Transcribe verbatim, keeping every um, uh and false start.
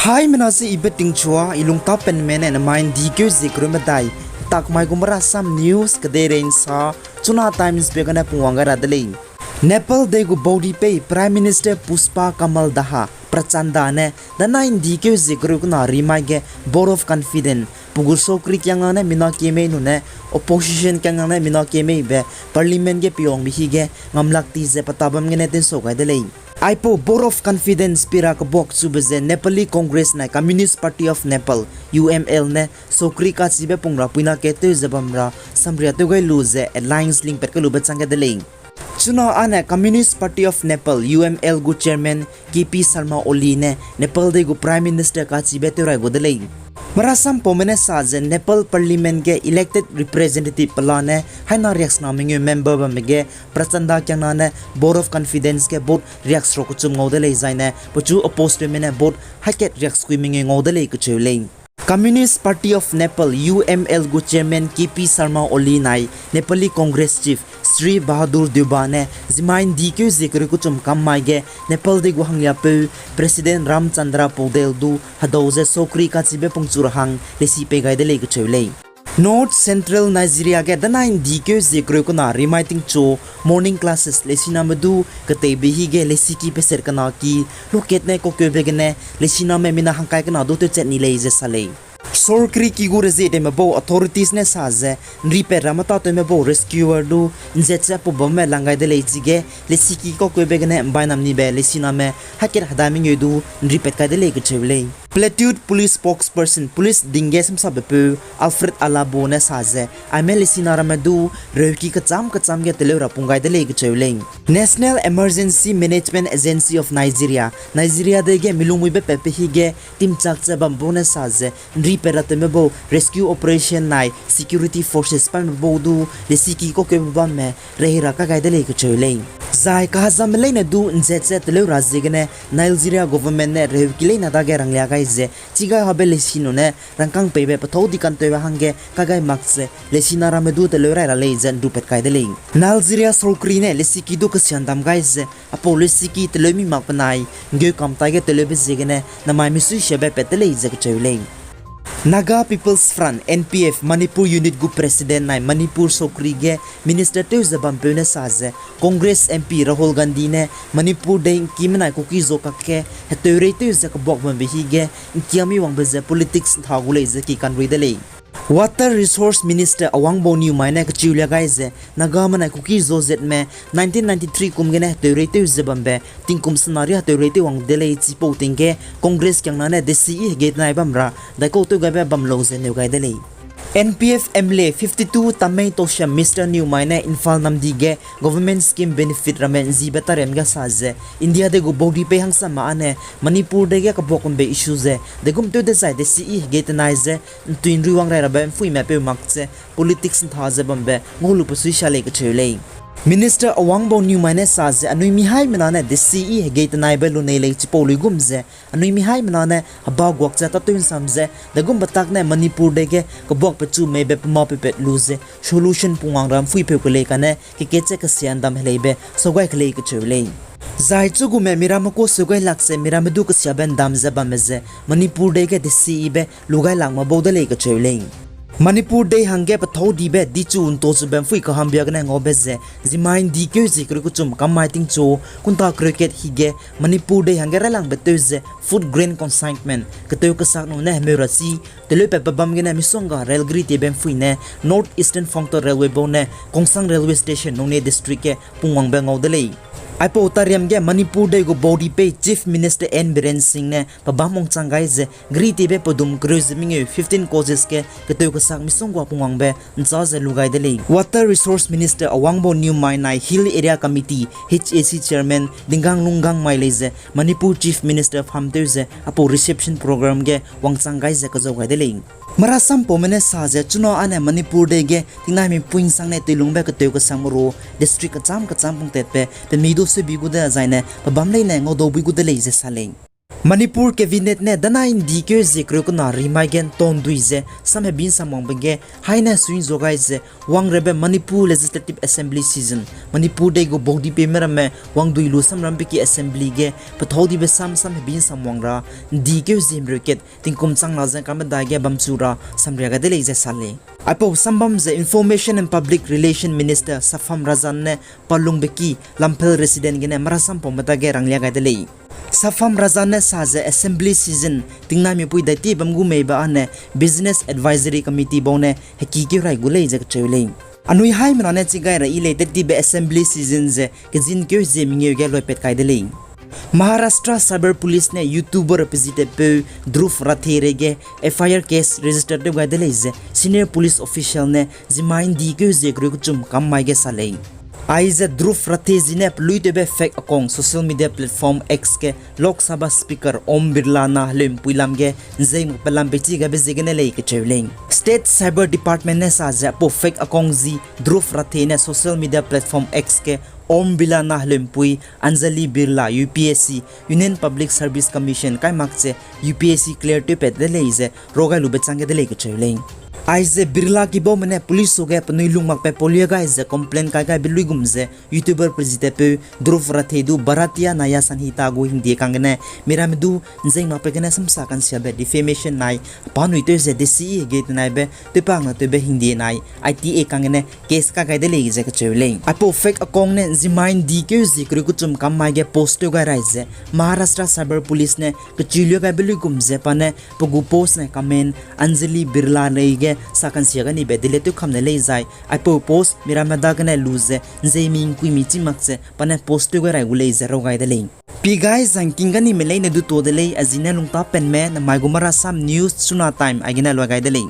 Haimena se ibe tingchua, i lungtapenme ne nemai ’ndi keu zie kereu medai, takmai gu Marasam News kedeirei ’nsa, Chuna Times be gene pungwang gai ra de lei. Nepal dei gu baudipei Prime Minister Pushpa Kamal Daha Prachanda ne danai ’ndi keu zie kereu kena rimai ge vote of confidence pe gu sokri kiangna ne mina kiemei nune opposition kiangna ne mina kiemeibe Parliament ge piwangbe hige ngamlak ti ze pata bam gene tensau gai de lei. Aipau vote of confidence pira kebuak chube ze Nepali Congress nai Communist Party of Nepal, U M L ne sokri kachibe pung ra puina ke tew ze bam ra samria tew gai lu ze alliance lingpat kai lube chang gai de lei. Chuna ane Communist Party of Nepal, U M L gu Chairman K P Sharma Oli ne Nepal dei gu Prime Minister kachibe tew rai gu de lei. Marasam paume ne sa ze Nepal Parliament ge elected representative pelane haina riaksena mengeu member bamme ge Prachanda kiangna ne vote of confidence ge vote riakseruk kechum ngau de lei zaine pechu oppose tewme ne vote haikat riaksekui mengeu ngau de lei kecheu lei. Communist Party of Nepal, U M L gu Chairman K P Sharma Oli nai Nepali Congress Chief Sri Bahadur Deuba ne zimai ’ndi keu zie kereu kechum kam mai ge Nepal dei gu hangliapeu President Ramchandra Paudel du hedau ze sokri kachibe pungchu ra hang leisi pei gai de lei kecheu lei. North Central Nigeria ge danai ’ndi keu zie kereu kena rimai tingchu morning classes leisiname du keteibe hige leisiki peset kena ki lukat ne kaukeube gene leisiname mina hangkai kena du tewchat ni lei ze sa lei. Sorkari ki gu rezietewme bau authorities ne sa ze ’nripat ramme tâtewme bau rescuer du ’nzet ze pau bamme lang gai de lei chige leisiki kaukeube gene ’mbai nam nibe leisiname haikat hedai mengeu du ’nripat kai de lei kecheu lei. Plateau Police spokesperson, police ding ge samsapbepeu Alfred Alabo ne sa ze aime leisina ramme du reuki kecham kecham ge teleu ra pung gai de lei kecheu lei. National Emergency Management Agency of Nigeria, Nigeria dei ge milungmuibe patpe hige timchak ze bam bau ne sa ze ’nripat ra tewme bau rescue operation nai security forces paime bau du leisiki kaukeube bamme rehei ra kai gai de lei kecheu lei. Zai kahezamme leine du ’nzet ze teleu ra ziegene Nigeria government ne reuki leine dage ranglia gai ze chigaihabe leisi nune rangkâng peibe pethâu di kantewbe hangge kai gai mak ze leisina ramme du teleu rai ra lei ze ’ndupat kai de lei. Nigeria sorkari ne leisiki du kesian dam gai ze apau leisiki teleu mi mak benai ’nggeu kam taige teleube ziegene namai misuisiabe pat de lei ze kecheu lei. Naga People's Front, N P F, Manipur Unit gu President nai Manipur sorkari ge Minister tew ze bampeu ne sa ze, Congress M P Rahul Gandhi ne Manipur dei ’ngki menai Kuki zo kakge heteurei tew ze kebuak bambe hige ’ngkiami wangbe ze politics ’ntha gu lei ze ki kanrui de lei. Water Resource Minister Awangbou Newmai ne kechiulia gai ze, Naga menai Kuki zo zatme nineteen ninety-three kum gene heteurei tew ze bambe tingkum sena ri heteurei tew wang de lei chipau ting ge Congress kiangna ne desi i hegei tenai bam ra daikau tew gaibe bam lau ze neu gai de lei. N P F M L A fifty-two Tamei Tousem Mister Newmai ne Imphal namdi ge government scheme benefit ramme ’nzibe tariam ge sa ze, India dei gu baudipei hangsamme âne Manipur dei ge kebuak ’mbe issue ze degum tew dezai desi i hegei tenai ze ’ntui ’nruiwang rai rabe ’mpuime peu mak ze politics ’ntha ze bambe ngau lu pesui sa lei kecheu lei. Minister Awangbou Newmai ne sa ze anui mi haimena ne desi i hegei tenaibe lunei lei chipau luigum ze anui mi haimena ne heba guak ze tâtew ’nsam ze degumbe tak ne Manipur dei ge kebuak pechu meibe pema peupat lu ze solution pungwang ra ’mpuipeu kelei kane kekat ze kesian dam heleibe saugai kelei kecheu lei. Zai chugume miramme ku seugai lak ze miramme du kesiabe ’ndam ze bamme ze Manipur dei ge desi ibe lugai lak ma bau de lei kecheu lei. Manipur dei hangge pethâu dibe dichu ’ntochube ’mpui kahambia gene ngaube ze zimai ’ndi keu zie kereu kechum kam mai tingchu kunta kereu kat hige Manipur dei hangge railangbe tew ze food grain consignment ketew kesak nune hemeu ra chi teleupatbe bam gene misongga rail geri tiebe ’mpui ne North Eastern Frontier Railway bau ne Kongsang Railway Station Noney District ge pungwangbe ngau de lei. Aipau tariam ge Manipur dei gu baudipei Chief Minister N Biren Singh ne pebâm wangchang gai ze geri tiebe pedum kereu ze mengeu fifteen coaches ge ketew kesak misonggua pungwangbe ’nchâ ze lu gai de lei. Water Resource Minister Awangbou Newmai nai Hill Area Committee, H A C Chairman Dingang Lungangmai lei ze Manipur Chief Minister pham tew ze aipau reception program ge wangchang gai ze kezau gai de lei. Marasam paume ne sa ze chuna âne Manipur dei ge tingnaimi pui ’nsang ne teilungbe ketew kesang meru district kecham kecham pungtatbe pemi du sebi gu de zaine pebâm leine ngaudau bui gu de lei ze sa lei. Manipur Cabinet ne danai ’ndi keu zie kereu kena rimai ge ’ntondui ze samhebi ’nsamwangbe ge haine sui'nzua gai ze wangrabe Manipur Legislative Assembly session, Manipur dei gu baudipeume ramme wangdui lu samrambe ki Assembly ge pethâu dibe sam samhebi ’nsamwang ra ’ndi keu zie himreu kat tingkum chang la ze kamedai ge bamchu ra samria gai de lei ze sa lei. Aipau sambam ze Information and Public Relation Minister Sapham Rajan ne Palungbe ki Lamphel resident gene marasam paume dage ranglia gai de lei. Sapham Rajan ne sa ze Assembly session tingnaimipui daitie bam gu meibe âne Business Advisory Committee bau ne hekikeu rai gu lei ze kacheu lei. Anui haimena ne chi gai ra yi lei, tettibe Assembly session ze kezinkeu zie mengeu ge luipat kai de lei. Maharashtra Cyber Police ne YouTuber pe zi tatpeu Dhruv Rathe reige F I R case register tew gai de lei ze senior police official ne zimai ’ndi keu zie kereu kechum kam mai ge sa lei. Aize Dhruv Rathe zi ne peluitewbe fake account social media platform X ge Lok Sabha Speaker Om Birla na heleumpui lam ge ’nzei makpe lam peichi gaibe ziegene lei kacheu lei. State Cyber Department ne sa ze aipau fake account zi Dhruv Rathe ne social media platform X ge Om Birla na heleumpui Anjali Birla U P S C, Union Public Service Commission kai mak ze U P S C clear tewpat de lei ze raw gai lube chang ge de lei kacheu lei. Aize Birla kibaume ne police suage penui lung makpe paulia gai ze complaint kai gaibe luigum ze YouTuber pe zi tatpeu Dhruv Rathe du Bharatiya Nyaya Sanhita gu hingdie kang gene miramme du ’nzei makpe gene samsa kansiabe defamation nai, pa nui tew ze desi hege tenaibe tewpang na tewbe hingdie nai, I T A kang gene case ka gai de lei ze kacheu lei. Aipau fake account ne zimai ’ndi keu zie kereu kechum kam mai ge post tew gai rai ze Maharashtra Cyber Police ne kechilia gaibe luigum ze pa ne pe gu post ne comment Anjali Birla lei ge sa kansia ganibe delete tew kam ne lei zai aipau post miramme dagene lu ze ’nzeimi ’ngkuimi chî mak ze pa ne post tew gai rai gu lei ze raw gai de lei. Pi gai zangking ganime leine du tuâ de lei, a zine lungtapenme namai gu marasam news Chuna Time aigene luai gai de lei.